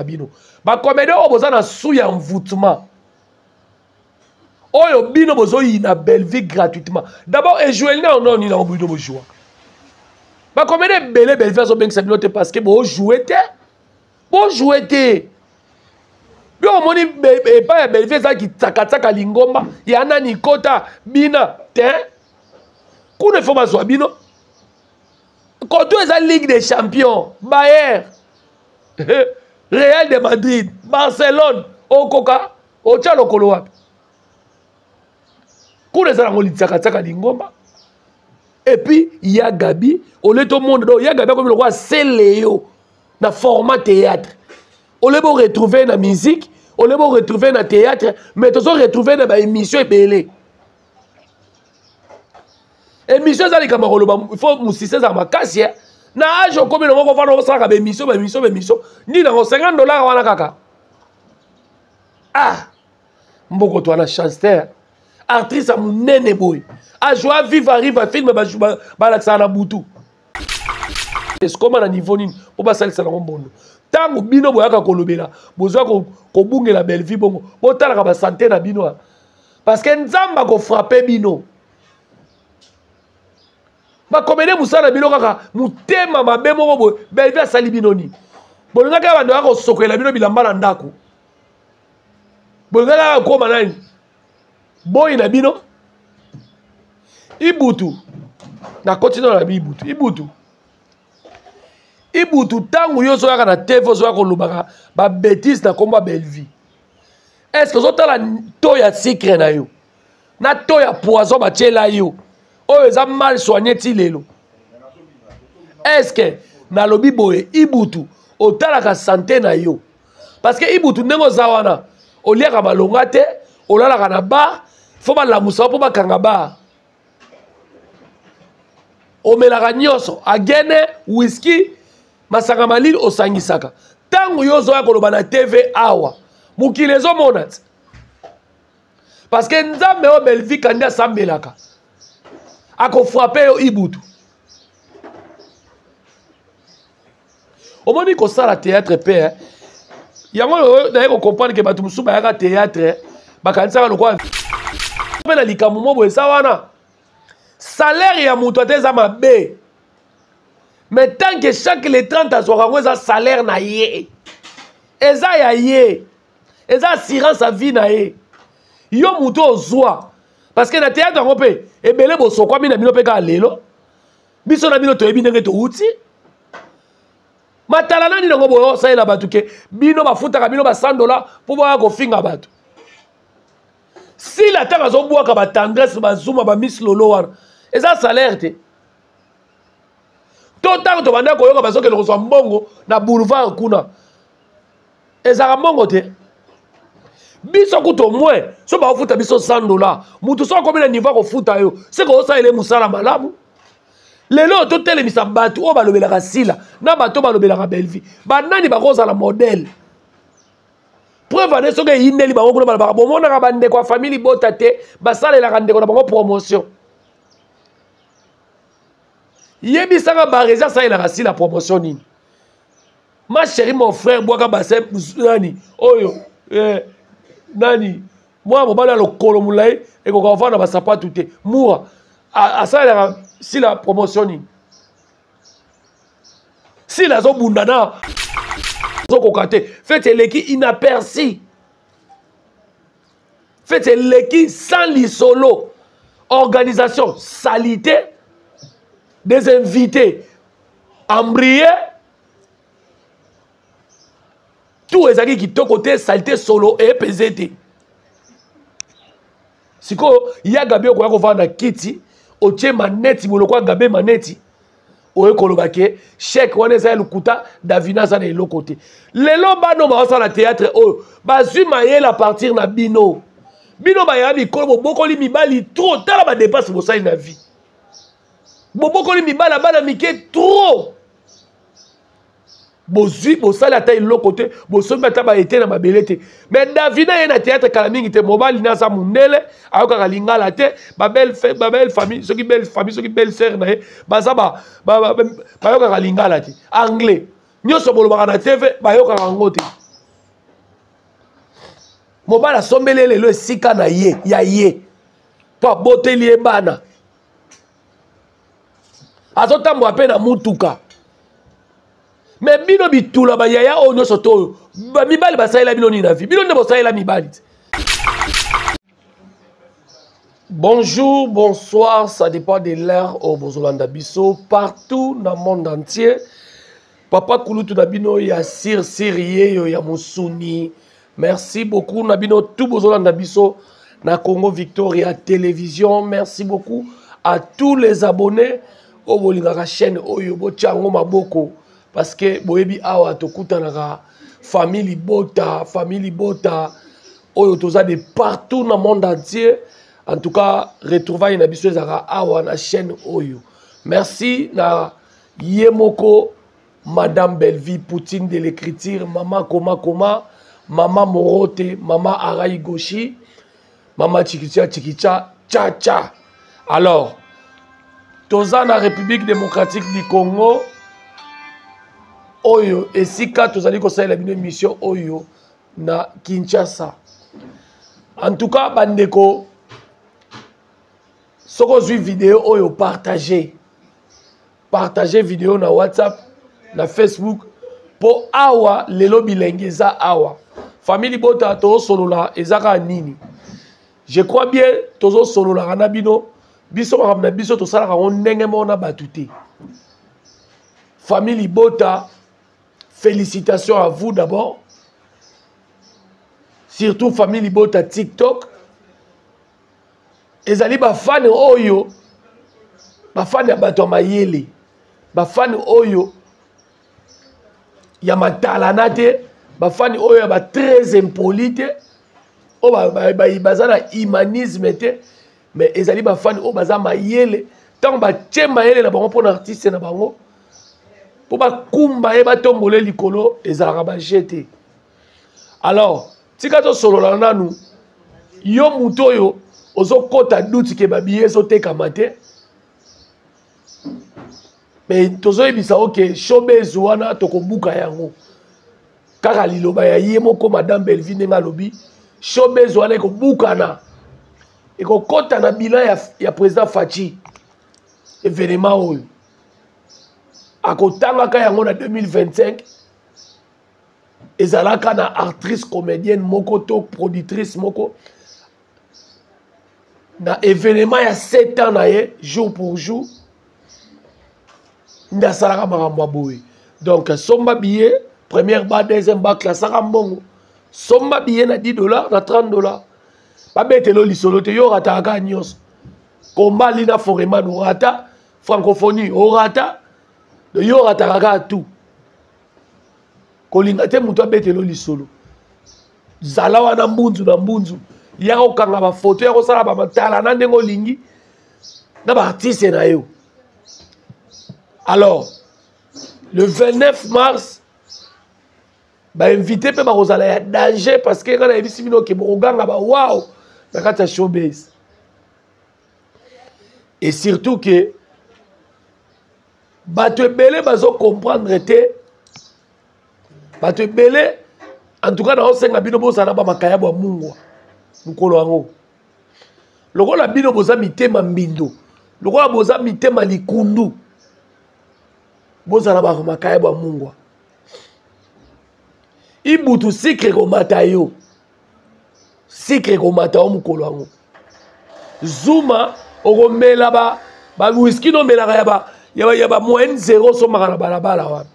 Bino bacomédien oyo boza na sous ya envoûtement, oyo bino bozoyina Bellevue gratuitement. D'abord ejoue na ono nini yango bino bojouaka? Bacomédien ebele, Bellevue azobengisa bino te parce que bojoue te, bojoue te. Yo omoni epai ya Bellevue eza kitsakatsaka, lingomba ya nani kota bina te kuna, ifo bazwa bino koto. Eza Ligue des champions, Bayer, Real de Madrid, Barcelone, okoka otya lokolo wapi kuna? Eza nango litsakatsaka, lingomba. Et puis ya Gabi ole tomona donc ya Gabi akomi lokola Seleyo na format théâtre. Ole boretrouve na musique, ole boretrouve na théâtre, mais tozo retrouve na baémission ebele. Émission eza likambo ya koloba, il faut mosisa ezala makasi na age okomi nango, kofanda osalaka baémission, baémission, baémission nini nango, 50 $ wana kaka. Ah, mboko to wana chance te. Actrice ya monene boye ajoua vive arrive afilme, balakisaka na butu, esikoma na niveau nini mpo basalisa nango mbondo? Ntango bino boyaka kolobela, bozwa kobungela Bellevue bongo, botalaka basanté na bino, parce que Nzambe akofrappe bino. Bakomede mosala na bino kaka motema mabe moko boye. Bellevue asali bino nini? Bolingaki bando ya kosokela bino bilamba na ndako, bolingaki kaka koma nani boyi na bino. Ibutu, nakoti nano na bibutu. Ibutu, Ibutu, ntango yo ozoyaka na TV, ozoya kolobaka babêtises na nkombo ya Bellevue, est ce que ozotala to ya sucre na yo na to ya poison batiela yo oyo eza mal soigné ti lelo? Est ce que nalobi boye, Ibutu, otalaka santé na yo? Parce que Ibutu, ndenge oza wana, oliaka malonga te, olalaka na bar, fo balamusa mpo bakanga bar, omelaka nyonso, agene, whisky, masanga malili osangisaka. Ntango yo ozoya koloba na TV awa, mokili ezomona ti, parce que Nzambe oyo Bellevue Kandi asambelaka akofrappe yo. Ibutu, omoni kosala théâtre mpe yango oyo naye kocomprendre ke bato mosusu bayaka théâtre, bakanisaka lokola mpe na likambo mo boye eza wana. Salaire ya moto ata eza mabe, mais tant que chaque le 30 azwaka yango, eza salaire na ye, eza ya ye, eza assurance ya vie na ye. Yo moto ozwa, parce que na théâtre yango mpe ebele bosokwami na bino mpe kaka lelo. Biso na bino toyebi ndenge towuti matala nani nango boye osalela bato ke bino bafutaka bino ba 100 $ mpo boya kofinga bato. Sila ntango azobwaka batendresse, bazuma, bamiss lolo wana, eza salaire te. To ntango tobanda koyoka bazokende kozwa mbongo na boulevard kuna, ezalaka mbongo te. Biso kutu au moins so baofuta biso 100 $, mutu so akomi na niveau akofuta yo, seke osalele mosala malamu. Lelo totelemisa bato oyo balobelaka Sila na bato oyo balobelaka Bellevue, banani bakozala modèle? Preuve ane, soki eyindeli bango kuna, balobaka bomonaka bandeko ya famille libota te, basalelaka ndeko na bango promotion. Yebisaka Baresi asalelaka Sila promotion nini? Ma chérie, mon frère, bwaka base nani oyo, nani mwana mobali ya lokolo molai ekoka kofanda na basapatu te. Mura asalelaka Sila promotion nini? Sila azobunda na azokoka te, fête eleki inaperçu, fête eleki sans lisolo, organisation salité, des invités embrouillés, tout ezalaki kitoko te, salité, solo epese te. Sikoyo ya Gabi okoya kovanda kiti, otie maneti boye lokola Gabe maneti, oye koloba ke chèque wana eza ya lokuta, Davina aza na eloko te. Lelo bano baosala théâtre oyo bazwi mayele à partir na bino. Bino baya mikolo, bobokoli mibali trop, tala badépenses bosali na vie, bobokoli mibali ya bana mike trop. Bozwi, bosali ata eloko te, bosombi ata baete na mabele te. Mais Davina ye na théâtre kala mingi te, mobali na aza mondele, ayokaka lingala te, babelle famille, soki belle famille, soki belle sœur na ye, baza bayokaka lingala te, anglais nyonso bolobaka na TV bayokaka yango te. Mobali asombeli ye lelo esika na ye ya ye mpo aboteli ye bana, azotambola mpe na mutuka. Me bino bitula bayaya oyo nyonso to oyo mibali basalela bino nini na vie? Bino nde bosalela mibali te. Bonjour, bonsoir, ça dépend de l'heure au bozolanda biso partout dans le monde entier. Papa kulutu na bino ya sir sir yeyo ya musuni. Merci beaucoup na bino tout bozolanda biso na Congo Victoria Télévision. Merci beaucoup à tous les abonnés oyo bolingaka chaîne oyo botia yango maboko parce que boyebi awa tokutanaka famille libota, famille libota oyo toza de partout na monde entier. En tout cas, retrouvailles na biso ezalaka awa na chaîne oyo. Merci na ye moko Madame Bellevie Poutine de l'écriture, Mama Koma Koma, Mama Morote, Mama Arai Goshi, Mama Chikicha Chikicha Cha Cha. Alors, toza na République démocratique du Congo oyo esika tozali kosalela bino émission oyo na Kinshasa. En tout cas, bandeko, soki ozwi video oyo, partage, partage video na WhatsApp, na Facebook, mpo awa lelo bilenge eza awa. Famille libota, tozosolola eza kaka nini? Je crois bien tozosololaka na bino. Biso makambo na biso tosalaka yango ndenge moko na bato te. Famille libota, félicitations à vous d'abord, surtout famille libota TikTok. Ezali bafani oyo, bafani ya bato ya mayele, bafani oyo ya matalana te, bafani oyo ya ba très impoli te, oyo baza na humanisme te, mais ezali bafani oyo baza mayele. Ntango batie mayele na bango mpona artiste na bango, mpo bakumba ye, batombola likolo, ezalaka baje te. Alors tika tosolola nanu. Yo moto oyo ozokɔta duti ke babiye ezotekama te, me tozoyebisa oke showbase wana tokobuka yango kaka liloba ya ye moko Madame Bellevie ndenge alobi. Showbase wana ekobukana, ekokɔta na bilan ya président Fatshi. Événement oyo akotangaka yango na 2025, ezalaka na actrice comédienne moko to productrice moko na événement ya 7 ans na ye jour pour jour nde asalaka makambo ya boye. Donc somba billet, première ba, deuxième ba, klasaka mbongo, somba billet na 10 $, na 30 $. Babetelo lisolo te. Yo orataka kaka nyonso. Komba lina foreman orata, francophonie orata, yo orataka kaka tout. Kolinga te moto abetelo lisolo. Zala wana mbunzu na mbunzu, ya kokanga bafoto, ya kosala bamatala na ndenge olingi na baartiste na yo. Alors le 29 mars, bainvité mpe bakozala ya danger, parce que ngai nayebisi bino ke bokoganga ba wow na kati ya showbase. Et surtout ke bato ebele bazocomprendre te, bato ebele. En tout cas, naosenga bino bozala na bamakaya bwa mungwa mokolo yango. Lokola bino boza mitema mbindo, lokola boza mitema likundu, bozala bamakaya bwa mungwa. Ibutu sikre komata yo, sikre komata yo mokolo yango. Zuma okomela ba ba whisky nomelaka ya ba moyenne zéro, osomaka na balabala wana,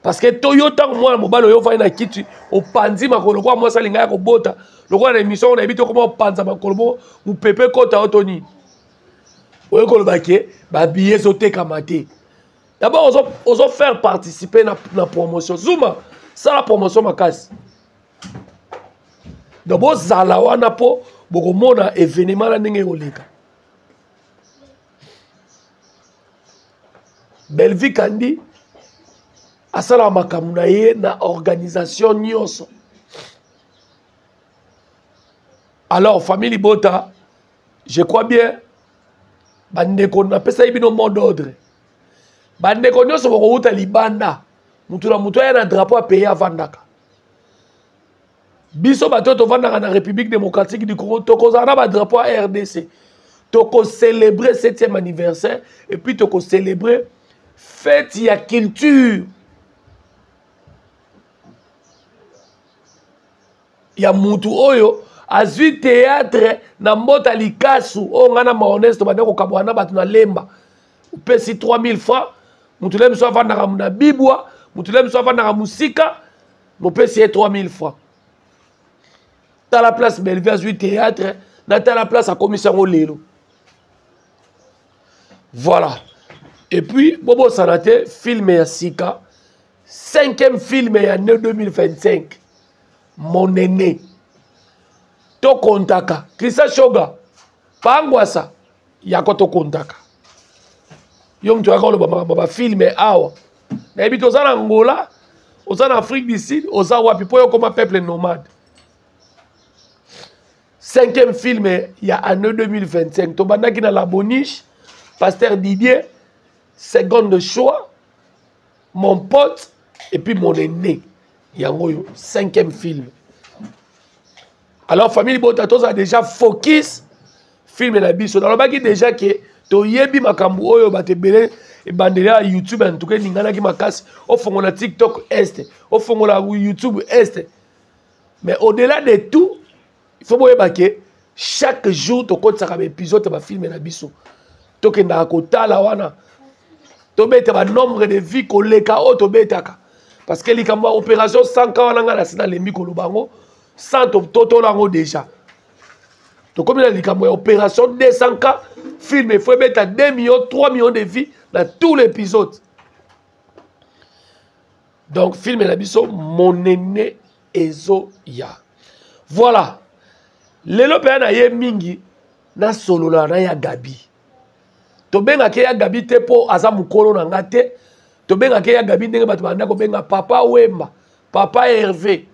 parce que to yo ntango mwana mobali oyo ofandi na kiti, opanzi makolo lokola mwasi alinga ya kobota, lokola na émission oyo nayebi te okoma opanza makolo mo mopepe ekota yo to nini. Oye koloba ke babiye ezotekama te. D'abord ozo faire participer na promotion. Zuma sala promotion makasi. Donc bozala wana mpo bokomona événement na ndenge ekoleka. Bellevie Kandi asalaka makambo na ye na organisation nyonso. Alors famille libota, je crois bien bandeko, napesaki bino mot d'ordre. Bandeko nyonso bokowuta libanda, mutu na mutu aya na drapeau apaye avandaka. Biso bato oyo tovandaka na République démocratique du Congo, tokozala na badrapeau ya RDC, tokocélébrer 7e anniversaire et puis tokocélébrer fête ya culture ya mutu oyo azwi théâtre na mbota likasu oyo ngai na mayonnaise tobanda kokabwana na bato na lemba. Opesi 3000 francs, mutu le mosusu avandaka na bibwa, mutu le mosusu avandaka mosika, mopesi ye 3000 francs. Tala place Bellevue azwi théâtre na tala place akomisi yango lelo. Voilà. Et puis bobosana te, film ya sika, cinquième film ya année 2025, Mon aîné. Tokontaka Christian Shoga pangwasa yako, tokontaka yo moto yaka oloba makambo bafilme awa. Nayebi te, oza na Angola, oza na Afrique du Sud, oza wapi mpo yo okoma peuple nomade. Cinquième film ya année 2025, tobandaki na La Boniche, Pasteur Didier, Seconde Choix, Mon pote et puis Mon aîné. Yango oyo cinquième film. Alors famille bota, tozala déjà focus film na biso. Nalobaki déjà ke toyebi makambo oyo bato ebele ebandeli ya YouTube. En tout cas eninganaki makasi, ofongola TikTok est, ofongola YouTube est. Mais au-delà de tout, il faut boyeba ke chaque jour tokotisaka baépisode ya bafilme na biso, tokendaka kotala wana, tobeta banombre de vie koleka oyo tobetaka, parce que likambo ya opération 100K wana, ngai nasi nalembi koloba yango. 100 totola yango déjà, tokomi na likambo ya opération 200K. Film efo ebeta 2 millions, 3 millions de vues na tout l'épisode. Donc film na biso Monene ezoya. Voilà, lelo mpenza na ye mingi nasolola na ya Gabi. Tobengaki ya Gabi te mpo aza mokolo na nga te. Tobengaki ya Gabi ndenge bato banda kobenga Papa Wemba, Papa Hervé,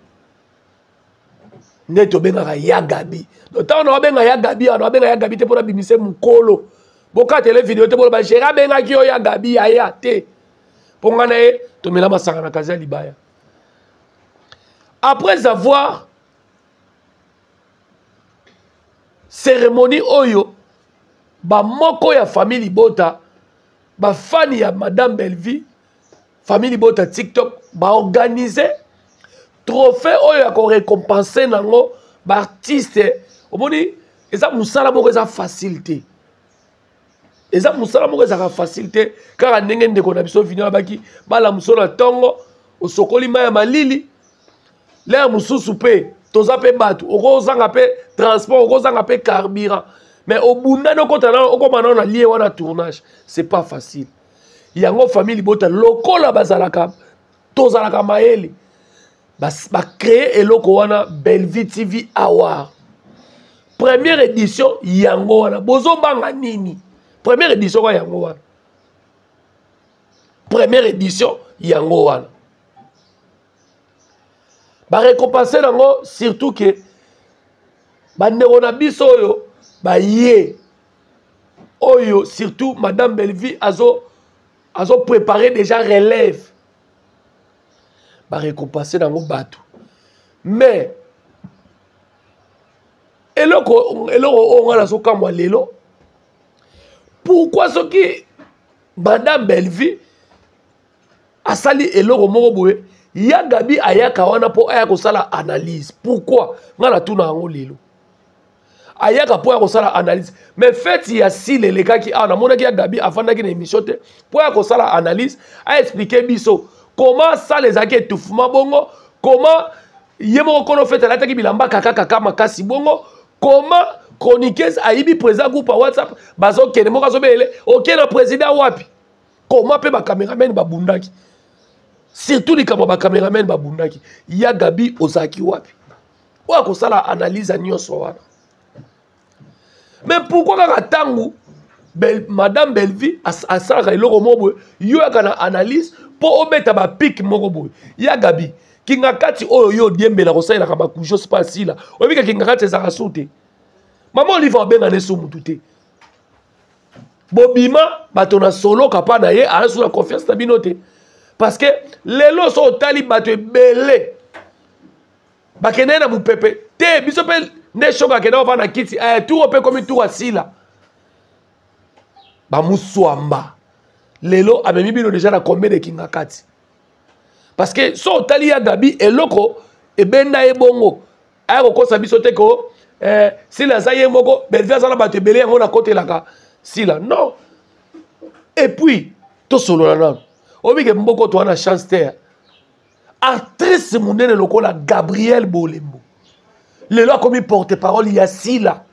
nde tobengaka ya Gabi. Donc ntango na babenga ya Gabi awa, na babenga ya Gabi te mpo nabimise mokolo. Bokatele video te, boloba Gérard abengaki yo ya Gabi yaya te, mpo ngai na ye tomela masanga na kazi ya libaya. Après avoir cérémonie oyo, bamoko ya famille libota, bafani ya Madame Bellevue, famille libota TikTok, baorganize trophée oyo ya korécompense nango baartiste. Omoni, eza mosala moko eza facile te, eza mosala moko ezalaka facile te. Kaka ndenge ndeko na biso Vino abaki bala mosusu na ntongo, osokoli mai ya malili, lere mosusu mpe toza mpe bato, okozanga mpe transport, okozanga mpe carburant, mais obundani, okota na okoma nao na lie wana tournage. C'est pas facile. Yango famille libota, lokola bazalaka, tozalaka mayele, bacrée eloko wana, Bellevue TV Award, première édition. Yango wana bozobanga nini? Première édition kwa yango wana, première édition yango wana, barécompense nango surtout ke bandeko na biso oyo baye oyo, surtout Madame Bellevue azo préparer déjà relève, barécompense nango bato. Mais eloko oyo ngai nazokamwa lelo, pourquoi soki Madame Bellevue asali eloko moko boye, ya Gabi ayaka wana mpo aya kosala analyse? Pourquoi? Ngai natuna yango lelo. Ayaka mpo ya kosala analyse, mais fête ya sile elekaki awa, namonaki ya Gabi afandaki na émission te mpo ya kosala analyse, aexplike biso comment sale ezalaki étouffement bongo, comment ye moko kono fête alataki bilamba kaka kaka makasi bongo, comment chroniqueuse ayibi président groupe ya WhatsApp, bazokende moko azobelele oke na président wapi, comment mpe bacameraman babundaki, surtout likambo ya bacameraman babundaki. Ya Gabi, ozalaki wapi oyo akosala analyse ya nyonso wana? Mais pourquoi kaka ntango Madame Bellevue asalaka eloko moko boye, yo yaka na analyse mpo obeta bapike moko boye? Ya Gabi, kinga kati oyo yo odiembela kosalelaka bakujos mpo asila, oyebika kinga kati ezalaka su te. Mama Olive abengana esu mutu te, bobima bato na soloka mpa na ye, aza na confiance na bino te, parce que lelo so otali bato ebele. Bakende na mupepe te, biso pe nde shoka akenda kovanda na kiti eh, tour mpe ekomi tour asila bamuswamba. Lelo amemi bino deja na combien de Kingakati? Parce que so otali ya Gabi, eloko ebenda ye bongo, aya kokosa biso te ko eh, Sila aza ye moko, Bellevue aza na bato ebele, yango nakotelaka Sila. Non. Et puis tosolola nano, obike mboko toa na chance te. Actrice monene lokola Gabriel Bolembo lelo akomi porte parole ya Sila.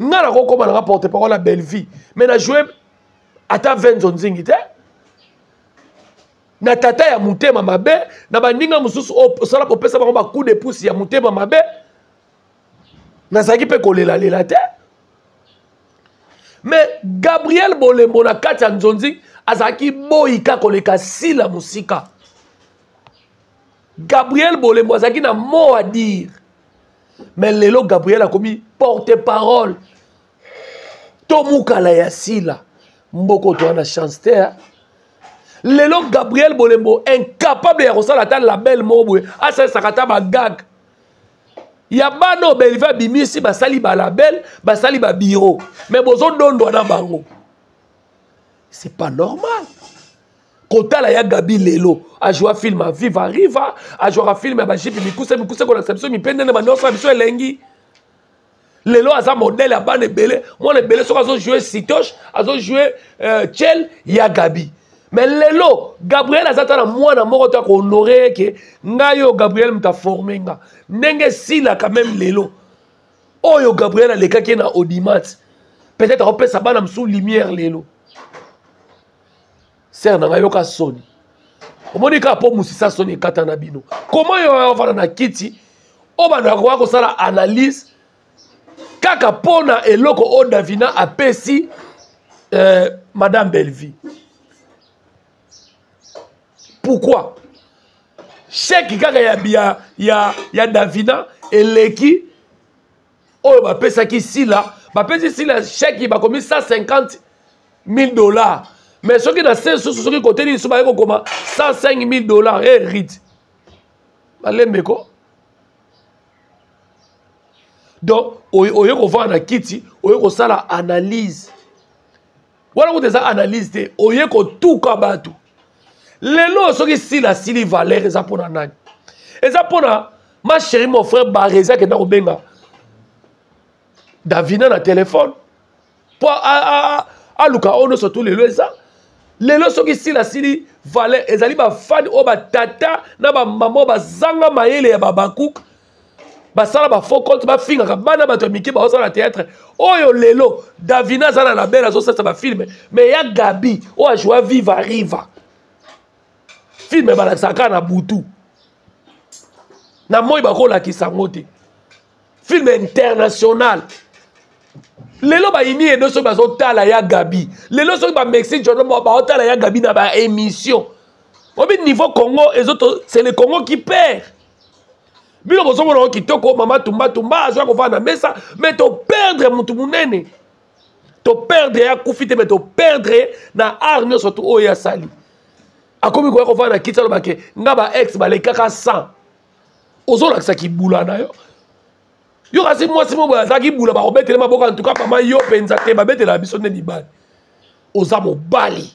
Nga nakokoma nanga porte parole ya Bellevue, mais na joue ata venzo nzingi te na tata ya motema mabe na baninga mosusu osala kopesa bango ba coup de pouce ya motema mabe. Nazalaki mpe kolelalela te, mais Gabriel Bolembo na kati ya nzonzi azalaki boyika koleka Sila mosika. Gabriel Bolembo azalaki na mot à dire, mais lelo Gabriel akomi porte parole to mukala ya Sila. Mboko to wana chance te. Lelo Gabriel Bolembo incapable ya kosala ata label moko boye, asalisaka ata bagag ya bana oyo Bellevue abimisi, basali balabel, basali babiro, mais bozodondwa na bango. C'est pas normal. Kotala ya Gabi lelo ajoua film ya Viva Riva, ajouaka film ya bajipe mikuse mikuse, kolakisa biso mipende na banyonso ya biso elengi. Lelo aza modèle ya bana ebele, mwana ebele soki azojoue sitoche, azojoue chel ya Gabi. Mais lelo Gabriel aza ata na mwana moko to akohonore ye ke ngai oyo Gabriel moto aforme nga ndenge esila. Quand même lelo oyo Gabriel alekaki ye na audimat, peut-être akopesa bana mosusu lumière. Lelo sere na ngai, yoka soni. Omoni kaka mpo mosisa soni ekata na bino. Koma yo ofanda na kiti oyo bandaka koya kosala analyse kaka mpo na eloko oyo Davina apesi madame Bellevue. Pourquoi chèque kaka ya Davina eleki oyo bapesaki Sila? Bapesi Sila chèque, bakomi 150 000 $, mais soki na se susu, soki kote nini, so baye kokoma 105 000 $. E rit balembeko. Donc oye kovanda na kiti, oye kosala analyse wana, kuta eza analyse te, oye kotuka bato. Lelo soki Sila asili valeur, eza mpona nani? Eza mpona ma chérie, mon frère Barezi akenda kobenga Davina na telefone mpo aluka oyo nyonso tu. Lelo eza lelo, soki Sila asili valeur, ezali bafani oyo batata na bamama oyo bazanga mayele ya babakuka, basala bafaux compte, bafingaka bana bato ya mike baosala théâtre. Oyo lelo Davina aza na label, azosalisa bafilme, mais ya Gabi oyo ajoua Viva Riva, filme balakisaka kaka na butu, na moi bakolakisa yango te, film international. Lelo bayini edo soki bazotala ya Gabi, lelo soki bamexique jono baotala ya Gabi na baémission obi niveau Congo ezoto, c'est le Congo qui perd. Bino bozomona ngo kitoko, mama tumba tumba azwa kovanda na mesa, mais toperdre motu monene, toperdre ye. Akufi te, mais toperdre ye na art nyonso tu oyo asali. Akomi koya kovanda na kiti, alobake nga ba ex balekaka 100. Ozolakisa kibula na yo. Yo kasi mwasi mo boye azalaki bula, bakobetele maboko. Antuka mama, yo mpenza te, babetela biso nde mibali. Oza mobali,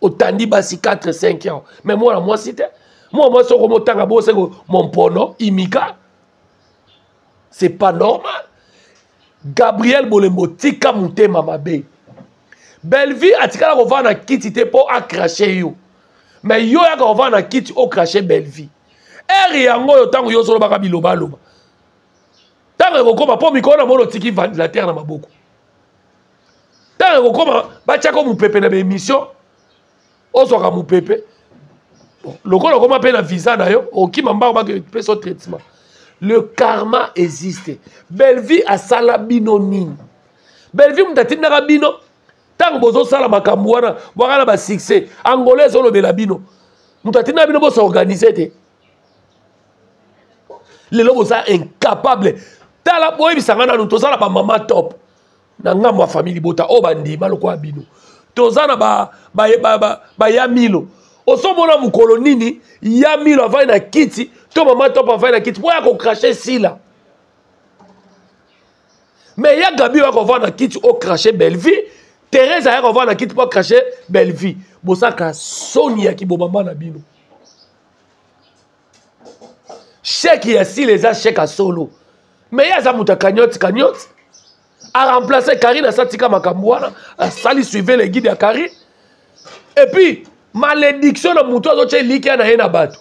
otandi basi 4 5 ans, mais mwana mwasi te. Mwana mwasi okomotanga boseko mompono imika, c'est pas normal. Gabriel Bolembo, tika motema mabe. Bellevue atikala kovanda na kiti te mpo acrache yo, mais yo yaka kovanda na kiti, ocrache Bellevue. Ere yango oyo, ntango yo ozolobaka bilobaloba, ntango ekokoma mpo mikolo na mona otiki ventilateur na maboko, ntango ekokoma batiaka mopepe na baémission, ozwaka mopepe lokola okoma mpe na visa na yo, okima mbango, bakopesa traitement. Le karma existe. Bellevue asala bino nini? Bellevue moto atindaka bino ntango bozosala makambo wana, bwaka na basuccès angolais ezolobela bino. Moto atindaka bino bosorganize te. Lelo boza incapable. Tala, boyebisanga nanu, toza na bamama top na ngambo ya famille libota oyo bandima lokola bino. Toza na ba ya milo. Osomona mokolo nini ya milo avandi na kiti? To mama Top avandi na kiti mpo ya kocrache Sila. Mais ya Gabi oya kovanda na kiti ocrache Bellevue, Thérèse aya kovanda na kiti mpo acrache Bellevue. Bosaka soni ya kibobamba na bino. Chèque ya Sila eza chèque ya solo, mais ye aza moto ya cagnotte cagnotte, aremplace Karine, asatika makambo wana, asali suivez le guide ya Karine. Et puis malédiction na moto azotya elikya na ye na bato.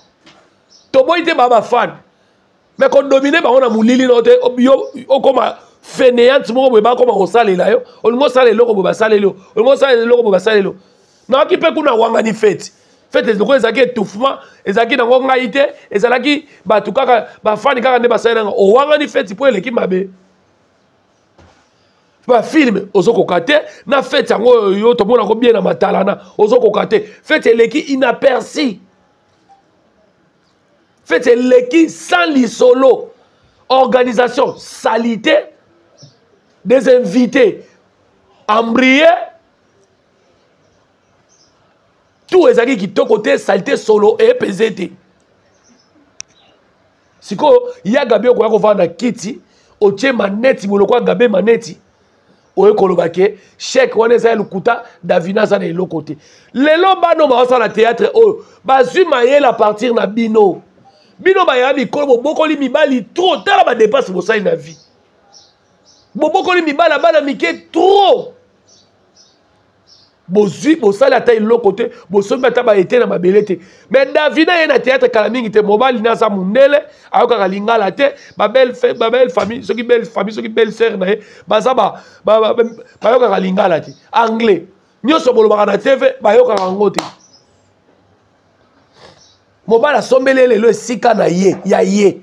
Toboyi te baa bafane, mais kodomine bango na molili na te, yo okoma fainéante moko boye, bakoma kosalela yo, olingi osala eloko boye basaleli yo, olingi osala eloko boye basaleli yo. Nayoki mpe kuna wangani feti fete lokola ezalaki étouffement, ezalaki nango ngai te, ezalaki bato kaka bafani kaka nde basali nanga. Owangani feti mpo eleki mabe, bafilme ozokoka te na fete yango oyo yo tomonako bien na matalana, ozokoka te, fete eleki inaperci, fete eleki sans lisolo, organisation salité, des invités embrillés, tout ezalaki kitoko te, salité solo epese te. Sikoyo ya Gabi okoya kovanda na kiti, otie maneti boloko ya Gabe maneti, oye koloba ke chèque wana eza ya lokuta, Davina aza na eloko te. Lelo bano baosala théâtre oyo bazwi mayele à partir na bino. Bino baya mikolo bobokoli mibali trop, tala badepense bosali na vie, bobokoli mibali ya bana mike trop, bozwi bosali ata eloko te, bosombi ata baete na mabele te. Mais Davina ye na théâtre kala mingi te, mobali na aza mondele, ayokaka lingala te, babelle babelle famille, soki belle famille, soki belle sœur na ye baza bayokaka lingala te, anglais nyonso bolobaka na TV bayokaka yango te. Mobali asombeli ye lelo esika na ye ya ye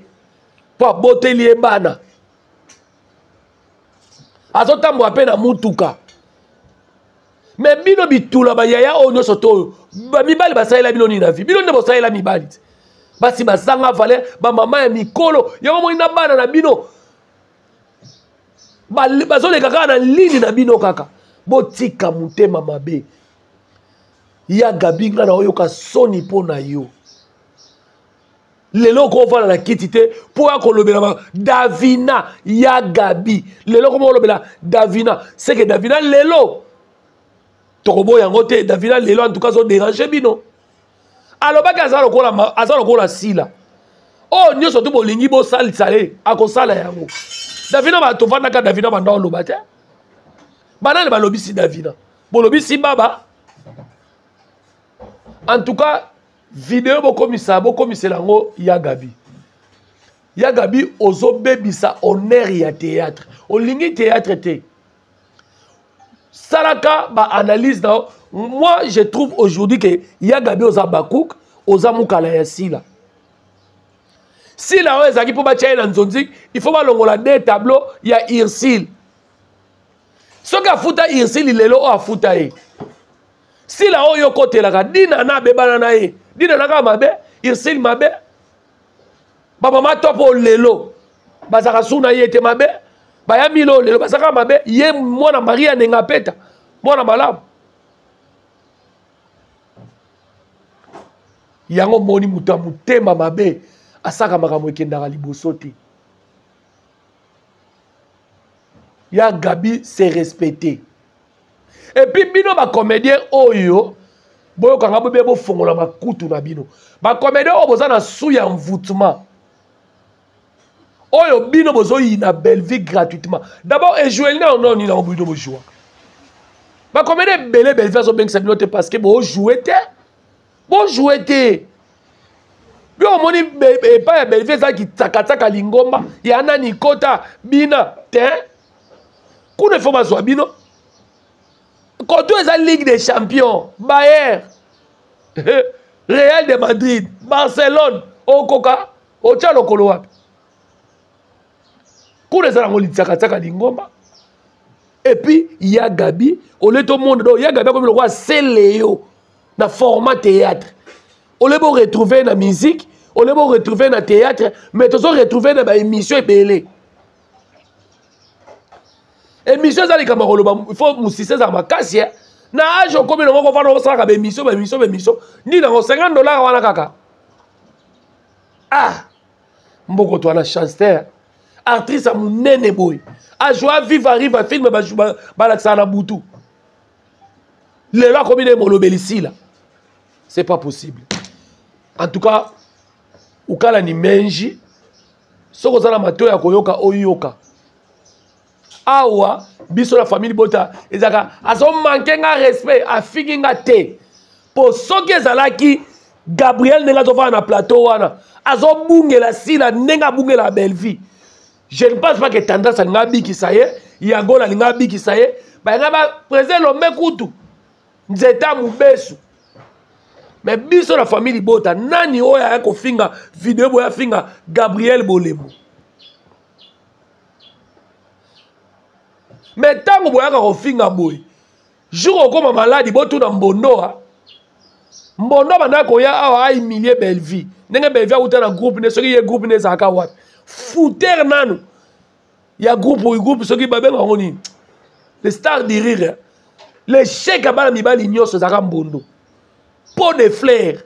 mpo aboteli ye bana, azotambola mpe na mutuka. Me bino bitula bayaya oyo nyonso to oyo mibali basalela bino nini na vie? Bino nde bosalela mibali te, basi bazanga valeur, bamama ya mikolo yango moi na bana na bino bazoleka kaka na lini na bino kaka. Botika motema mabe. Ya Gabi, nga na oyoka soni mpo na yo lelo okovanda na kiti te mpo ya kolobela Davina. Ya Gabi, lelo koma olobela Davina, seke Davina lelo tokoboya yango te. Davina lelo en tout cas azoderange bino. Alobaki aza lokola, aza lokola Sila oyo nyonso to bolingi bosalisa ye, akosala yango. Davina tovandaka, Davina banda oloba te, banani balobisi Davina? Bolobisi baba. En tout cas video bokomisa, bokomisela yango ya Gabi. Ya Gabi, ozobebisa honneur ya théâtre, olingi théâtre te, salaka baanalyse na. Moi je trouve aujourd'hui que ya Gabi oza bakouk, oza mokala ya Sila. Sila oyo ezalaki mpo batya ye na nzonzi, il faut balongola de tableau ya Ursile. Soki afuta Ursile lelo oyo afuta ye Sila oyo okotelaka Dina na abebana na ye, Dina na kaka mabe, Ursile mabe, bamama Top oyo lelo bazalaka su na ye te mabe, baya milo oyo lelo bazalaka mabe, ye mwana Maria Nenga Peta mwana malamu. Yango moni moto ya motema mabe asaka makambo ekendaka liboso te. Ya Gabi, c'est respecté. Et puis bino bacomédien oyo boyokanga bobe, bofongola makutu na bino. Bacomédien oyo boza na su ya envoûtement oyo bino bozoyina Bellevue gratuitement. D'abord ejoue na ono nini yango bino bojouaka? Bacomédien ebele, Bellevue azobengisa bino te parce que bojoue te, bojoue te. Yo omoni epai ya Bellevue ezalaki tsakatsaka lingomba ya nani kota bina te kuna, ifo bazwa bino koto eza Ligue des champions, Bayer, Real de Madrid, Barcelone, okoka otya lokolo wapi kuna? Eza nango litsakatsaka lingomba. Et puis ya Gabi, ole tomona donc ya Gabi akomi lokola Seleyo na format théâtre. Ole bo retrouver na musique, ole bo retrouver na théâtre, mais tozo retrouver na baémission ebele. Émission eza likambo ya koloba, il faut mosisa ezala makasi na age okomi nango, kofanda osalaka baémission, baémission, baémission nini yango, 50 dollar wana kaka. Ah, Mboko to na chance te. Actrice ya munene boye. A joua viva riva film ba balakisaka na butu. Lelo akomi ne molobeli sila. C'est pas possible. En tout cas, ukala ni menji soki oza na matoi ya koyoka oyoka awa biso na famille bota ezalaka azomanke nga respect afingi nga te mpo soki ezalaki gabriel ndenge azofanda na plateau wana azobungela sila ndenge abungela bellevie je ne pense pas que tendance alinga abikisa ye yagola alinga abikisa ye balinga ba président lombe kutu nzeta mobesu me biso na famille libota nani oyo aya kofinga video boye afinga gabriel bolemo me ntango boyaka kofinga boye jour okoma maladi botuna mbondoa mbondo abandaka koya awa ahumilie bellevie ndenge bellevie awuta na groupe ne soki ye groupe ne ezalaka wapi fouter nanu ya groupe oyo groupe soki babenga yango nini le star du rire l'échec ya bana mibali nyonso ezalaka mbondo pot de fleur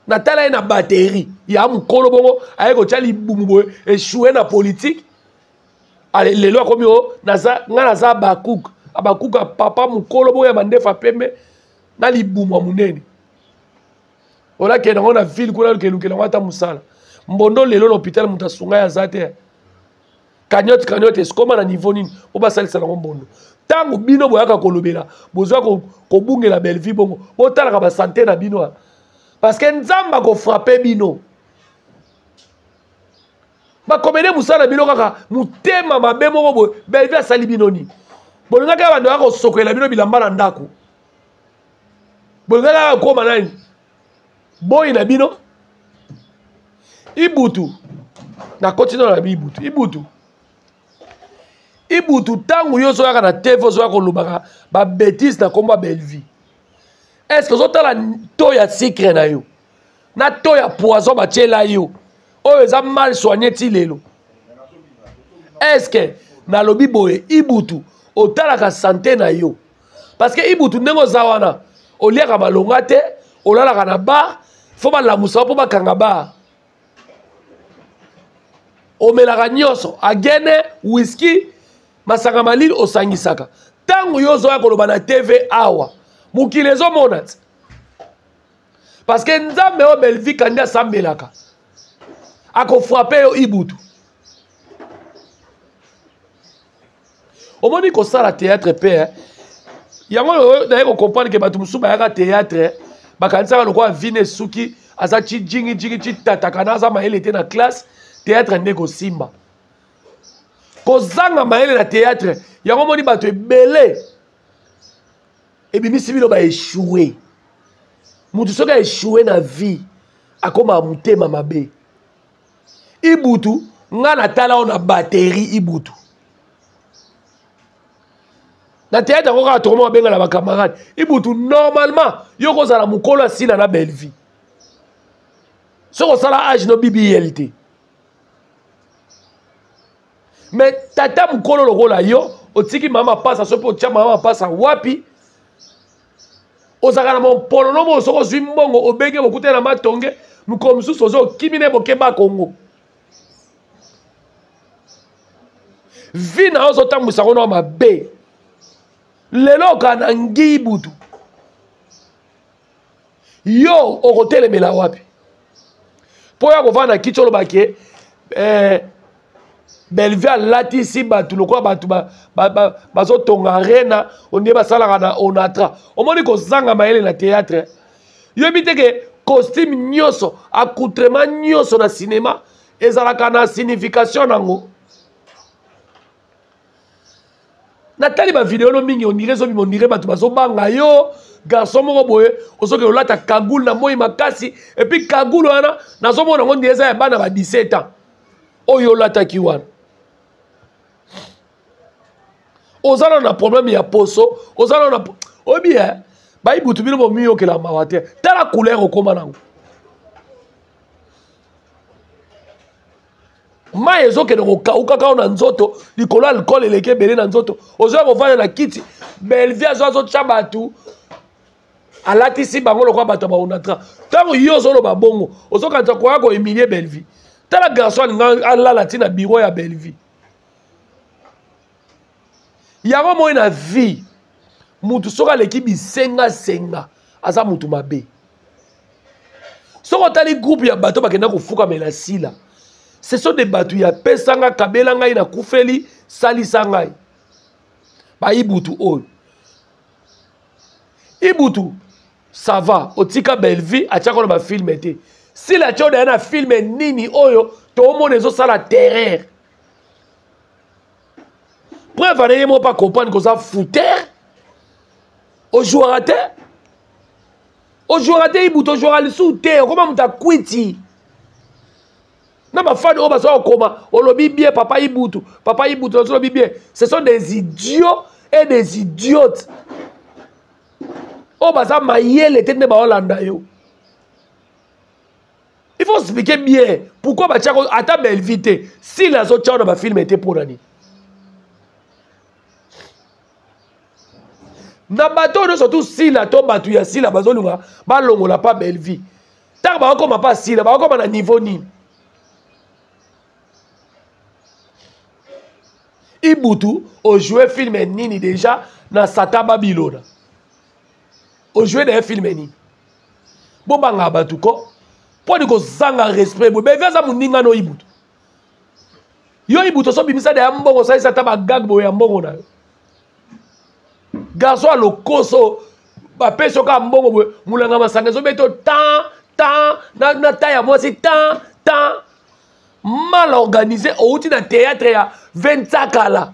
natala ye na batterie ya mokolo bongo aye kotya libumu boye echoue na politique ale lelo akomi o oh, naza nga naza abakuk abakuk ya papa mokolo boyo ya mandefu ya pembe na libumu ya monene olakende yango na ville kuna kelukela yango ata mosala mbondo lelo na hôpital moto asunga ye aza te cagnotte cagnotte esikoma na niveau nini po basalisa yango mbondo ntango bino boyaka kolobela bozwa kobungela bellevue bongo botalaka basante na bino parce que nzambe akofrape bino bakomede mosala na bino kaka motema mabe moko boye bellevue asali bino nini bolingaki ya bando ya kosokela bino bilamba na ndako bolingaki kaka kokoma nani boyi na bino ibutu nakoti nano na ibutu ibutu ibutu ntango yo ozoyaka na tv ozoya kolobaka babetise na nkombo ya bellevue est ce que ozotala to ya sucre na yo na to ya poison batiela yo oyo eza mal soigne ti lelo est ce que nalobi boye ibutu otalaka sante na yo parce que ibutu ndenge oza wana oliaka malonga te olalaka na bar fo balamusa mpo bakanga bar omelaka nyonso agene whisky masanga malili osangisaka ntango yo ozoya koloba na tv awa mokili ezomona ti parce que nzambe oyo bellevue kandi asambelaka akofrape yo ibutu omoni kosala théâtre mpe eh? yango oyo naye kocomprendre ke bato mosusu bayaka théâtre bakanisaka lokola vine esuki aza ti jingijingi ti tatakana aza mayele te na classe théâtre nde kosimba kozanga mayele na théâtre yango omoni bato ebele ebimisi bino ba échoué moto soki aéchoue na vie akomaka motema mabe ibutu nga natala oyo na batterie ibutu na théâtre yango kaka tokoma babenga na bacamarade ibutu normalement yo kozala mokolo asila na bellevie soki osala age no bbl te mais tata mokolo lokola yo otiki mama mapasa soki mpe otya mama mapasa wapi ozalaka na mompolono moko soki ozwi mbongo obenge bokutani na matonge mokolo mosusu oza okimi na boke bakongo vi na yo ozotambwisa yango na mabe lelo okana na ngii butu yo okotelemela wapi mpo ya kovanda na kiti oloba ke eh, bellevue alatisi bato lokola bato bazotonga ba, ba, arena ondie basalaka na onatra omoni kozanga mayele na théâtre yoyebi te ke costume nyonso accoutrement nyonso na cinéma ezalaka na signification nango natali bavideo no mingi ondire ezobima ondire bato bazobanga yo garçon moko boye ozokende olata cagoule na moi makasi epuis cagoule wana nazomona yango ndire eza ya bana ba 17 ans oyo olataki wana oza nano na problème ya poso oza nano na oyebi e bayibutu bino bomiyokela mawa te tala couleur okoma nango mai ezokende kokauka kaka na nzoto likolo alcool eleki ebele na nzoto ozoya kovanda na kiti bellevie azo azotya bato alatisi bango lokola bato ya baonatra ntango yo ozoloba bongo ozokanisa koya kohumilie bellevie. Tala garçon alinga alala ti na bureau ya Bellevue. Yango moi na vie mutu soki aleki bisenga senga aza mutu mabe. Soki otali groupe ya bato bakenda kofukamela Sila, ce sont des bato ya pesa nga kabela ngai na kufeli salisa ngai. Ba ibutu oyo. Ibutu ça va otika Bellevue atiaka na ba film te. Sila atia oyo na film nini oyo toomona ezosala terreur. Preuve ane ye moko pa comprendre koza fouteur. Ojouaka te. Ojouaka te Ibutu, ojouaka lisusu te, okoma moto akwiti. Na ba fan oyo baza kokoma olobi bien papa Ibutu, papa Ibutu olobi bien. Ce sont des idiots et des idiotes. Oyo baza mayele te nde baolanda yo. Il faut expliquer bien pourquoi batiako ata Bellevue te. Sila azotia na ba film te mpo na nini? Na bato oyo nyonso tu Sila to bato ya Sila bazolinga balongola pa Bellevue. Ntango bakokoma pa Sila, bakokoma na niveau nini? Ibutu ojoue film nini déjà na Satan Babylona? Ojoue na ye film nini? Bobanga bato ko mpo ni kozanga respect boye. Bellevue aza moninga no Ibutu. Yo Ibutu osobimisa deya mbongo, osalisa ata bagag boye ya mbongo na yo. Garçon ya lokoso bapesi yo kaka mbongo boye, molanga masanga ezobeta yo tan tan na ta ya mwasi tan tan mal organisé. Outi na théâtre ya Ventsakala,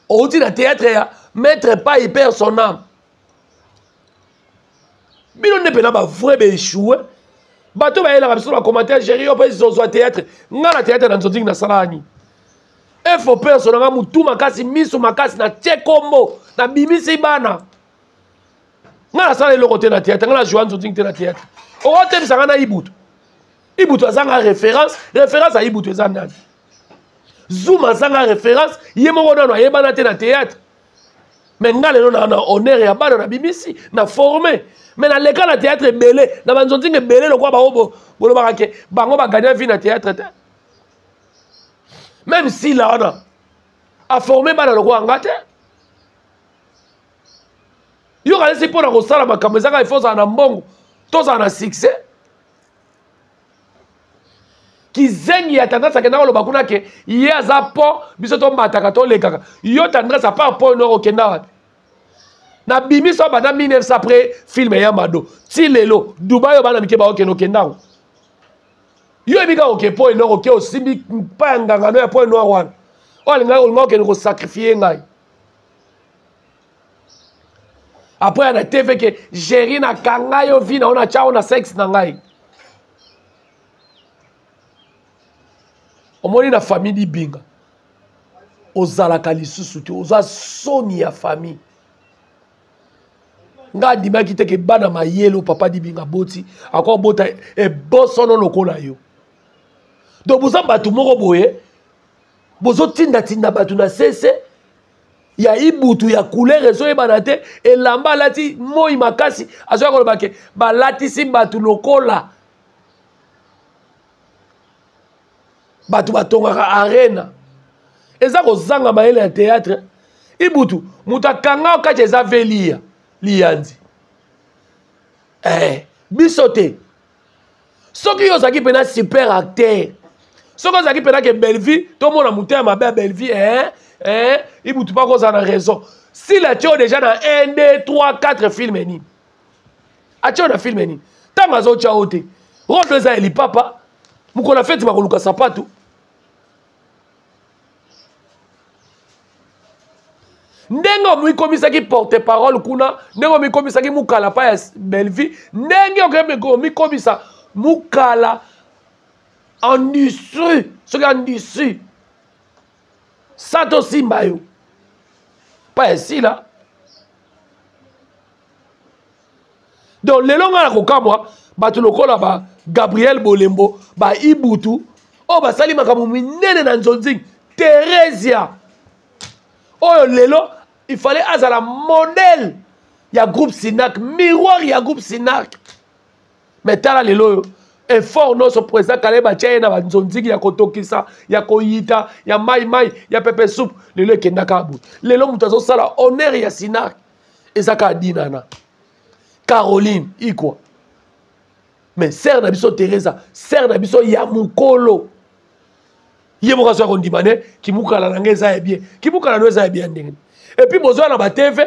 outi na théâtre ya Maître Pai père son âme. Bino nde mpena ba vrai ba échoué. Bato bayelaka biso ba commentaire géri yo mpe zozwa théâtre. Nga na théâtre na nzonzingi nasalaka nini? Efo perso na nga mutu makasi, miso makasi, na tie kombo, na bimisi bana. Nga nasala eloko te na théâtre, nga na joua nzonzingi te na théâtre. Okotebisa nga na Ibutu. Ibutu azanga référence, référence ya Ibutu eza nani? Zuma azanga référence, ye moko nano ayebana te na théâtre. Mais nga lelo na na honneur ya bana na bimisi, na formé. Mais na leka na théâtre ebele, na banzonzingi ebele lokwa ba obo, bolobaka ke bango ba gagner vie na théâtre te. Même si là wana a formé bana lokwa nga te. Yo kanisi mpo na kosala makambo ezaka il faut ozala na mbongo, tozala na succès. Kizengi ya Tendresse akendaka koloba kuna ke ye aza po biso tomataka tolekaka. Yo Tendresse à part po noko okenda wapi? Na bimiso banda 1900 après film ya Mado. Ti lelo Dubaï bana mike ba okende okenda ngo. Yo ebika oke po noko ke osimbi pa ya nganga no ya po noir wana. Oyo alinga olinga okende ko sacrifier ngai. Après na TV ke Jerry na kanga yo vie na ona tchao na sexe na ngai. Omoni na famille Dibinga. Ozalaka lisusu te, oza soni ya famille. Nga andimaki te ke bana mayele papa Dibinga boti, akwa bota ebosono lokola yo. Donc boza bato moko boye, bozo tinda tinda bato na sese ya Ibutu ya couleur ezoyebana te, elamba alati moi makasi, azoya koloba ke balatisi bato lokola bato batongaka arena. Eza kozanga mayele ya théâtre. Ibutu moto akanga kati eza velia liyanzi. Biso te. Soki yo ozalaki mpena super acteur, soki ozalaki mpena ke Bellevue, tomona moto ya mabe ya Bellevue, Ibutu mpa kozala na raison. S'il a tio déjà na 1, 2, 3, 4 films nini? Atio na film nini? Tango azotia yo te. Rôle eza ya lipapa, mokolo ya feti bakoluka sapatu. Ndenge omikomisaki porte-parole kuna, ndenge omikomisaki mukala pa ya Bellevue, ndenge omikomisa mukala industrie, soki industrie, sa tosimba yo. Pa ya Sila. Donc lelo nga na kokamwa bato lokola ba Gabriel Bolembo, ba Ibutu, oyo basali makambo minene na nzonzing, Theresia, oyo lelo il fallait azala modèle ya groupe Sinac, miroir ya groupe Sinac. Mais tala lelo oyo Effort nyonso président Caleb atia ye na banzonziki ya kotokisa, ya koyita, ya mai mai, ya pepe soupe, lelo ekendaka boye. Lelo moto azosala honneur ya Sinark eza kaka Dinana Caroline Ikwa. Mais sœur na biso Teresa, sœur na biso ya mokolo, ye moko azoya kondima ne kimukala na ngai eza ya bien, kimukala no eza ya bien ndenge. Et puis bozwa na ba TV,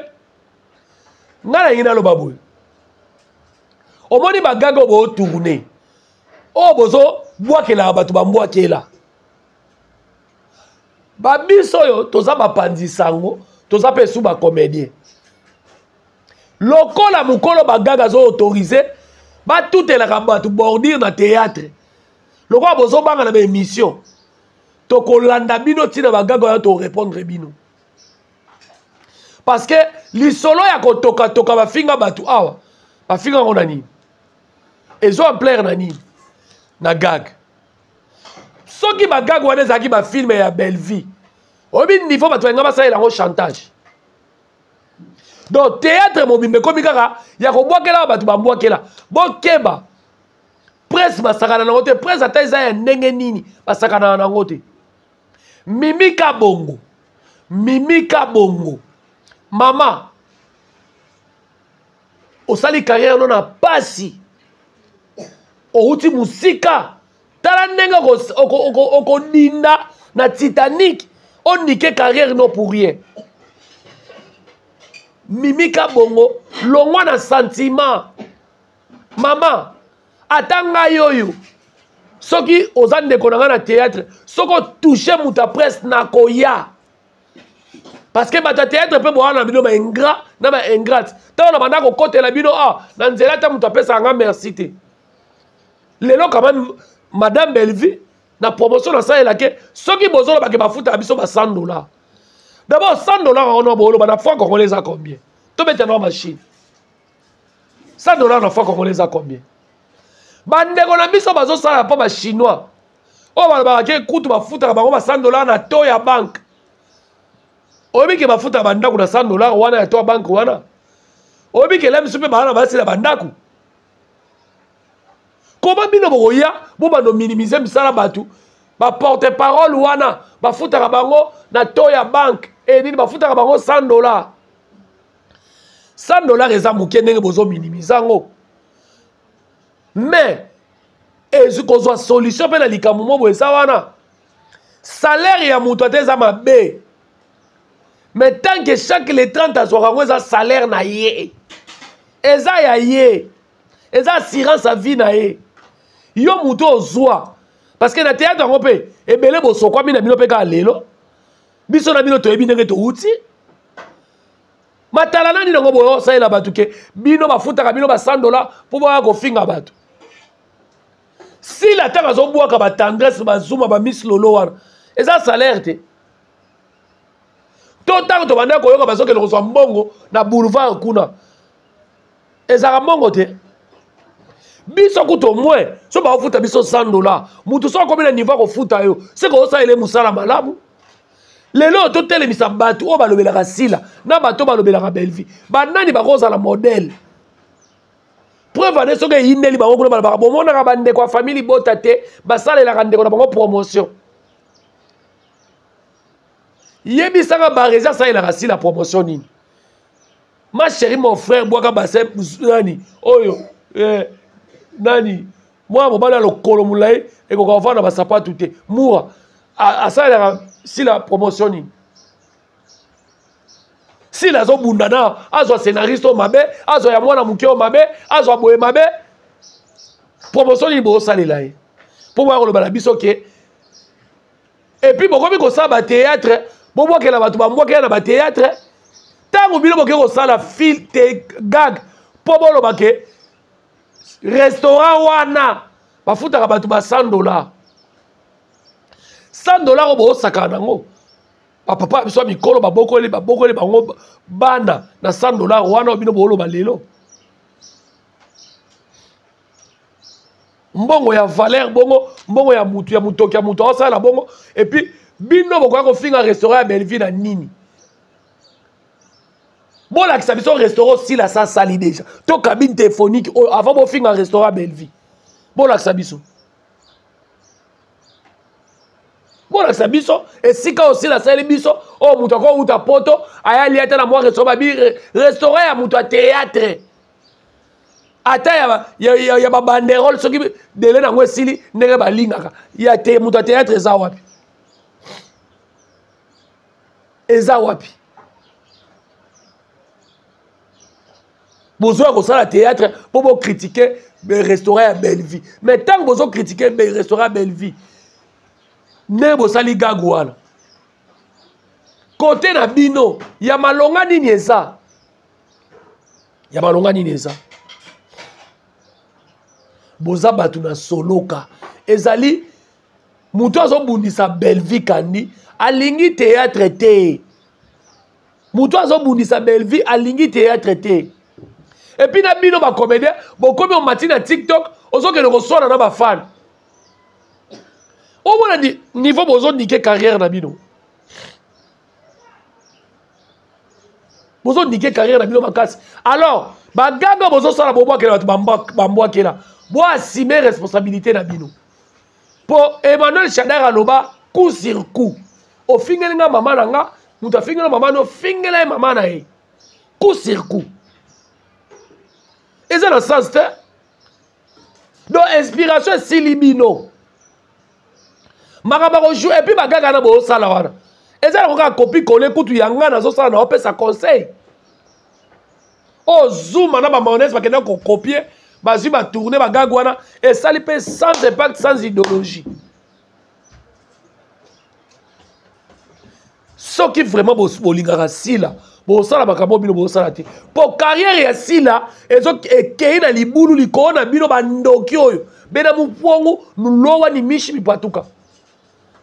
ngai nalingi naloba boye, omoni bagaga oyo bootourne oyo bozobwakelaka bato bambwakela babiso oyo toza bapanzi sango, toza mpe su bacomédien. Lokola mokolo bagaga azo autoriser batutelaka bato bordure na théâtre, lokola bozobanga na baémission, tokolanda bino ntina bagaga oyo torépondre bino, parce que lisolo ya kotokatoka bafinga bato awa, bafinga yango na nini, ezo ampleur na nini, na gag. Soki bagag wana ezalaki bafilme ya Bellevie, oyebi niveau bato balinga basalela yango chantage. Donc théâtre mobimba ekomi kaka ya kobwakela bato bambwakela. Bokeba, presse basakana nango te. Presse ata eza ya ndenge nini, basakana nango te. Mimi Kabongo, Mimi Kabongo, mama osali carrière no na pasi, outi mosika, tala ndenge okodinda na Titanic, onike carrière no pour rien. Mimi Kabongo, longwa na sentiment. Mama, ata ngai oyo, soki oza ndeko na ngai na théâtre, soki otouche moto ya presse, nakoya, parce que bato ya théâtre mpe bowana na bino baingrat na baingrate. Ntango na banda kokotela bino ah, na nzela, ata moto apesaka nga merci te. Lelo quand même madame Bellevue na promotion nasalelake, soki bozolobake bafutaka biso ba 100 $, d'abord 100 $ yango boloba na franc congolais eza combien? Tobeta na machine, 100 $ na franc congolais eza combien? Bandeko na biso bazosala mpo bachinois oyo balobaka ke kutu bafutaka bango ba 100 $ na to ya banque. Oyebi ke bafutaka bandako na 100 $ wana ya to ya banque wana? Oyebi ke la biso mpe baa na basila bandako? Koma bino bokoya bobanda ominimize misala bato baporte parole wana, bafutaka bango na to ya banque e nini, bafutaka bango 100 $. 100 $ eza moke ndenge bozominimize yango, mais ezwi kozwa solution mpe na likambo mo boye eza wana. Salaire ya moto ata eza mabe, mais tant que chaque le 30 azwaka yango, eza salaire na ye, eza ya ye, eza assurance ya vie na ye. Yo moto ozwa, parce que na théâtre yango mpe ebele bosokwami na bino mpe kaka lelo. Biso na bino toyebi ndenge towuti matala nani nango boyo osalela bato ke bino bafutaka bino ba 100 $ mpo boya kofinga bato. Sila ntango azobwaka batendresse, bazuma, bamiss lolo wana, eza salaire te. To ntango tobandaki koyoka bazokende kozwa mbongo na boulevard kuna, ezalaka mbongo te. Biso kutu au moins so baofuta biso 100 $, mutu so akomi na niveau akofuta yo, seke osalele mosala malamu. Lelo totelemisa bato oyo balobelaka Sila na bato oyo balobelaka Bellevue, banani bakozala modèle? Preuve ane, soki eyindeli bango kuna, balobaka bomonaka bandeko ya famille libota te, basalelaka ndeko na bango promotion. Yebisaka Baresi asalelaka Sila promotion nini? Ma chérie, mon frère, bwaka base nani oyo, nani mwana mobali ya lokolo molai ekoka kofanda na basapatu te. Mura asalelaka Sila promotion nini? Sila azobunda na azwa scénariste oyo mabe, azwa ya mwana moke oyo mabe, azwa boye mabe. Promotion nini bozosalela ye mpo boya koloba na biso ke? Et puis bokomi kosala bathéâtre, bobwakela bato bambwakela na bathéâtre. Ntango bino bokoki kosala fil te gag mpo boloba ke restaurant wana bafutaka bato ba 100 $, 100 $ oyo boosakana nango, bapapa biso ya mikolo babokoli, babokoli bango bana na 100 $ wana oyo bino booloba lelo, mbongo ya valeur bongo, mbongo ya mutu ya motoki ya mutu aosala bongo. Et puis bino bokoya kofinga restaurant ya Bellevue na nini? Bolakisa biso restaurant Sila asali déjà to cabine téléphonique oyo avant bofinga restaurant ya Bellevue. Bolakisa biso, bolakisa biso esika oyo Sila asaleli biso, oyo moto akowuta poto aya lia ata na mwa restaurant, babi restaurant ya moto ya théâtre, ata ya babanderole, soki dele nango esili ndenge balingaka ya te. Moto ya théâtre eza wapi? Eza wapi? Bozoya kosala théâtre mpo bocritiquer restaurant ya Bellevie, mais ntango bozocritiquer restaurant ya Bellevie, ndenge bosali gag wana, kote na bino ya malonga nini eza? Ya malonga nini eza? Boza bato na soloka. Ezali moto azobundisa Bellevie Kandi alingi théâtre te. Moto azobundisa Bellevie alingi théâtre te. Et puis na bino bacomédien, bokomi omati na TikTok, ozokende koswana na bafan. Omona niveau bozoniquer carrière na bino, bozoniquer carrière na bino makasi. Alors bagaga bozosala, bobwakela bato, bambwakela, boassumer responsabilité na bino. Mpo Emmanuel Shadar aloba coup sur coup: ofingeli nga mama na nga, moto afingeli mama na, ofingela ye mama na ye, coup sur coup. Eza na sens te. Donc inspiration esili bino, makambo ya kojouer. Et puis bagaka na bozosala wana eza nango kaka copier-coller. Kutu ya nga nazosala na opesa conseil oyo Zuma na bamayonnaise bakenda kocopier, bazwi batourner bagag wana, esali mpe sans impact, sans idéologie. Soki vraiment bolingaka Sila, bosala makambo bino bosala te, mpo carrière ya Sila ekei na libulu likolo na bino. Bandoki oyo bena mopwangu nulowa ni mishi mipatuka,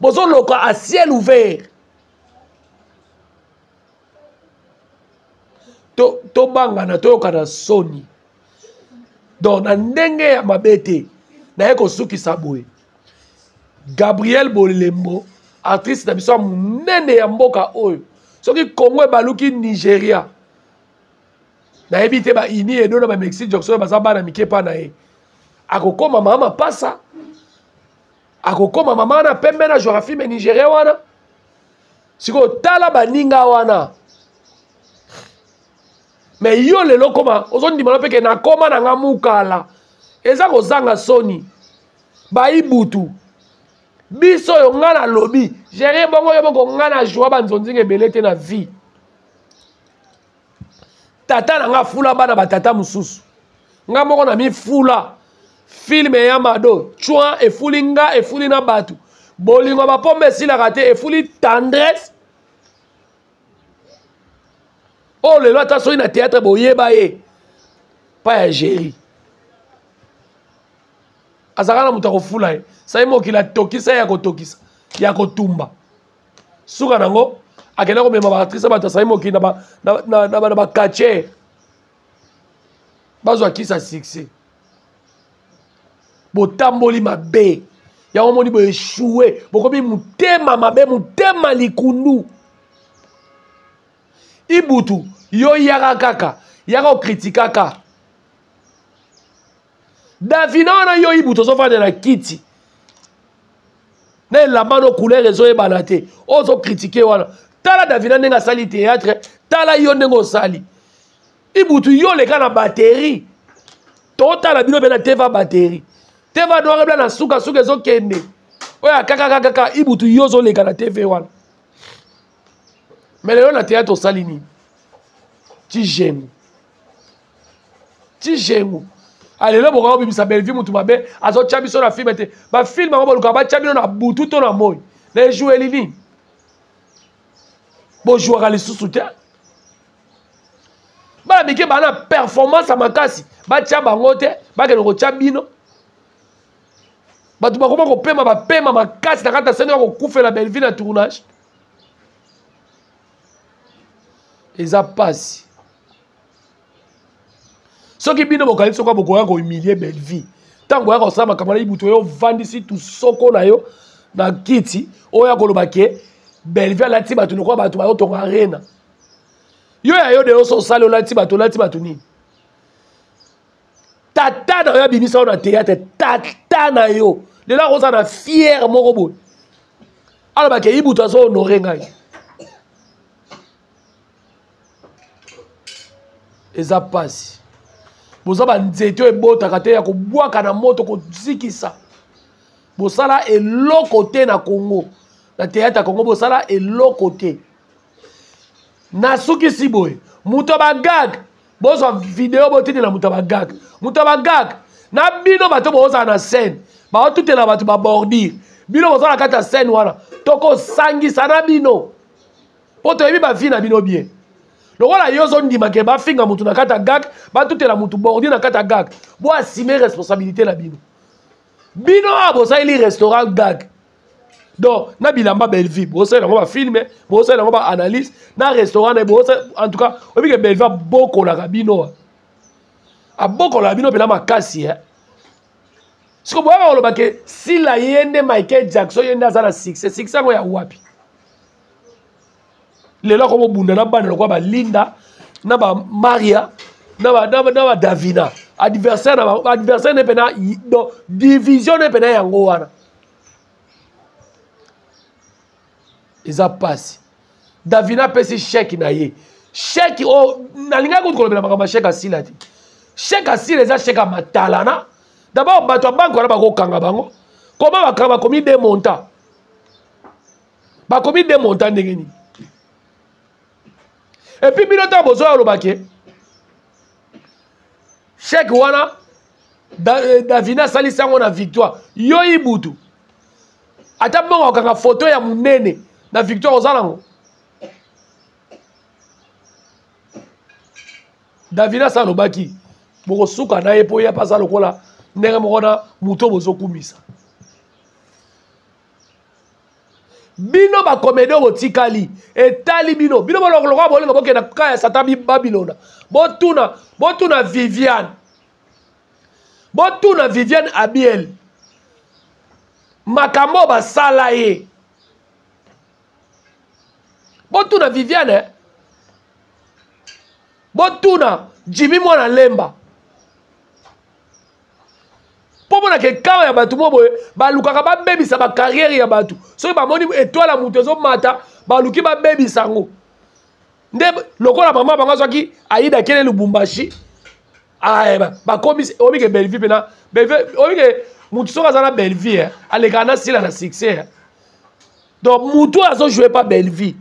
bozoloka à ciel ouvert. Tobangana, toyokana soni. Donc na ndenge ya mabe te, naye kosukisa boye. Gabriel Bolembo, artiste na biso ya monene ya mboka oyo, soki Congo ebaluki Nigeria, nayebi te. Baini Edo na baMexi Jackson baza bana mike mpa na ye. Akokóma mama mapasa, akokóma mama wana pembe na jouaka film Nigeria wana. Sikoyo tala baninga wana. Mais yo lelo koma ozondima na mpe ke nakóma na nga mukala, eza kozanga soni. Bayibutu biso oyo, nga nalobi gere bongo yo moko. Nga na joa banzonzinga ebele te na vie. Tata na nga afula bana batata mosusu, nga moko na mifula. Film ya Mado Chouan efuli nga, efuli na bato. Bolingo bapombe esilaka te, efuli tendresse oyo lelo ata soki na théâtre boyeba ye pa ya Géri, azalaka na moto akofula ye. Sai mokili atokisa ye ya kotokisa, ya kotumba. Suka nango akenda komema baactrice, bato asali mokili na bacatcheur, bazwa kisa succès. Botamboli mabe yango moni boéchouer, bokomi motema mabe, motema likundu. Ibutu, yo yaka kaka, yaka okritikaka Davina wana. Yo Ibutu ozofanda na kiti na elamba no couleur ezoyebana te, oyo ozocritiquer wana. Tala Davina ndenge asali théâtre, tala yo ndenge osali. Ibutu, yo leka na batterie, totala bino mpe na teva batterie, teva noir ebla na sukasuka ezokende oyo akakakakaka. Ibutu, yo ozoleka na TV wana, mais lelo na théâtre osali nini? Ti gene, ti gengu. Alelo bokoka kobimisa Bellevue mutu mabe, azotya biso na film te. Bafilm yango bolukaka batya bino na butu to na moi na ejoueli nini? Bojouaka lisusu te. Bana mike baa na performance ya makasi, batya bango te, bakende kotya bino. Bato bakoma kopema, bapema makasi na kati ya scène ya kokufela Bellevue na tournage. Eza pasi soki bino bokanisi soki bokoya kohumilier Bellevue. Ntango boyaka kosala makambo na Ibutu, oyo ovandisi tusoko na yo na kiti oyo akoloba ke Bellevue alati bato lokola bato bayotonga arena. Yo ya yo de oso osali, olati bato, olati bato nini? Tata. Tata na yo abimisa yo na théâtre, tata na yo lelo akozala na fiere moko boye, alobaka Ibutu azo honore ngai. Eza pasi, boza banzete oyo ebotaka te ya kobwaka na moto kozikisa. Bosala eloko te na Congo, na théâtre ya Congo bosala eloko te. Nasukisi boye, moto ya bagag, bozwa video botindela moto ya bagag, moto ya bagag na bino bato bozala na scène, baotutela bato babordire, bino bozala na kati ya scène wana, tokosangisa na bino mpo toyebi bavi na bino bien. Lokola yo ozondima ke bafinga motu na kati ya gag, batutela motu bordure na kati ya gag, bo assume responsabilité na bino. Bino awa bosaleli restaurant gag, donc na bilamba Bellevue bosalela yango bafilme, bosalela yango baanalyse na restaurant na ye. En tout cas, oyebi ke Bellevue abokolaka bino, abokolaka bino mpena makasi. Siko boyaka koloba ke Sila ye nde Michael Jackson, ye nde aza na succès. Succès yango ya wapi? Lelo akomobunda na bana lokola balinda na bamaria na badavina, adversaire na adversaire ne mpena, donc division ne mpena yango wana eza pasi. Davina apesi chèque na ye, chèque oyo nalingaki kutu kolobela makambo ya chèque asila te. Chèque asila eza chèque ya matalana. D'abord bato ya banque wana bakokanga bango koma bakanga, bakomi de montant, bakomi de montant ndenge nini? Et puis bino ntango bozoya olobake chèque wana Davina asalisi yango na Victoire, yo Ibutu ata mbongo akanga foto ya monene na Victoire oza nango. Davina asa alobaki bokosuka na ye mpo ye mpe aza lokola ndenge moko na moto bozokumisa. Bino bakomede oyo botikali, etali bino, bino bolokoloka bolinga bokenda kaka ya Satan Babilona. Botuna, botuna Viviane, botuna Viviane Abiel makambo oyo basala ye. Botuna Viviane, eh? Botuna Jimmy Mwana Lemba, mpo monaka ekawa ya bato mo boye balukaka babebisa bakarriere ya bato. Soki bamoni etoile ya moto ezomata, baluki babebisa yango. Nde lokola mama bango azwaki Aida kele Lubumbashi, bakomisi oyebike Bellevue mpena Bellevue. Oyebike motu soki aza na Bellevue, alekaka na Sila na succès. Donc motu oyo azojoue pa Bellevue,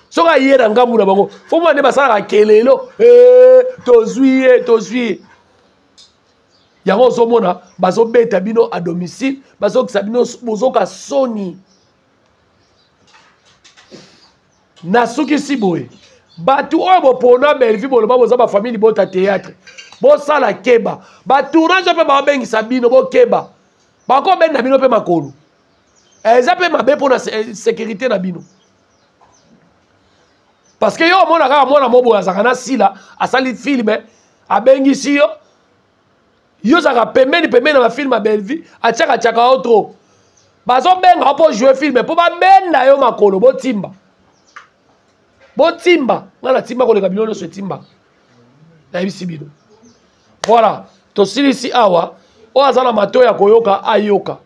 soki aye na ngambu na bango, fo mwana nde basalaka kelelo, tozwi ye, tozwi ye. Yango ozomona bazobeta bino à domicile, bazokisa bino, bozoka soni. Nasukisi boye, bato oyo bopona Bellevue, boloba boza bafamille libota théâtre, bosala keba. Batournage mpe babengisa bino, bokeba, bakobenda bino mpe makolo, eza mpe mabe mpona sécurité na bino. Parce que yo omona kaka mwana mo boye azalaka na Sila, asali filme, abengisi yo, yo ozalaka pembeni pembeni na bafilme ya Bellevue, atiaka-tiaka yo trop, bazobenga yo mpo joue filme mpo babenda yo makolo. Botimba, botimba, ngai natimba koleka bino nyonso, etimba nayebisi bino. Voilà, tosilisi awa. Oyo aza na matoi ya koyoka ayoka.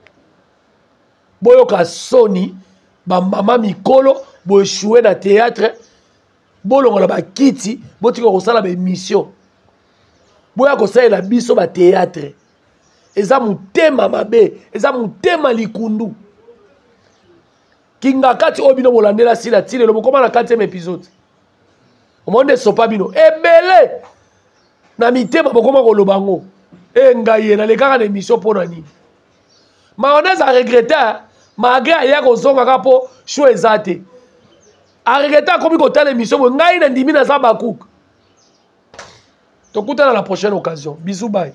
Boyoka soni, bamama mikolo boeshue na théâtre, bolongola bakiti, botika kosala baémission, boya kosalela biso bathéâtre. Eza motema mabe, eza motema likundu. Kinga kati oyo bino bolandela Sila ti lelo bokóma na 4e épisode, omoni nde sopa bino ebele na mitema, bokóma koloba yango. E ngai ye nalekaka na émission mpo na nini? Mayonnaise aregrete, malgré aya kozonga kaka mpo show eza te, aregrete, akomi kotala émission boye. Ngai na ndimi naza bakuka. Tokutana la prochaine occasion. Bisous, bye.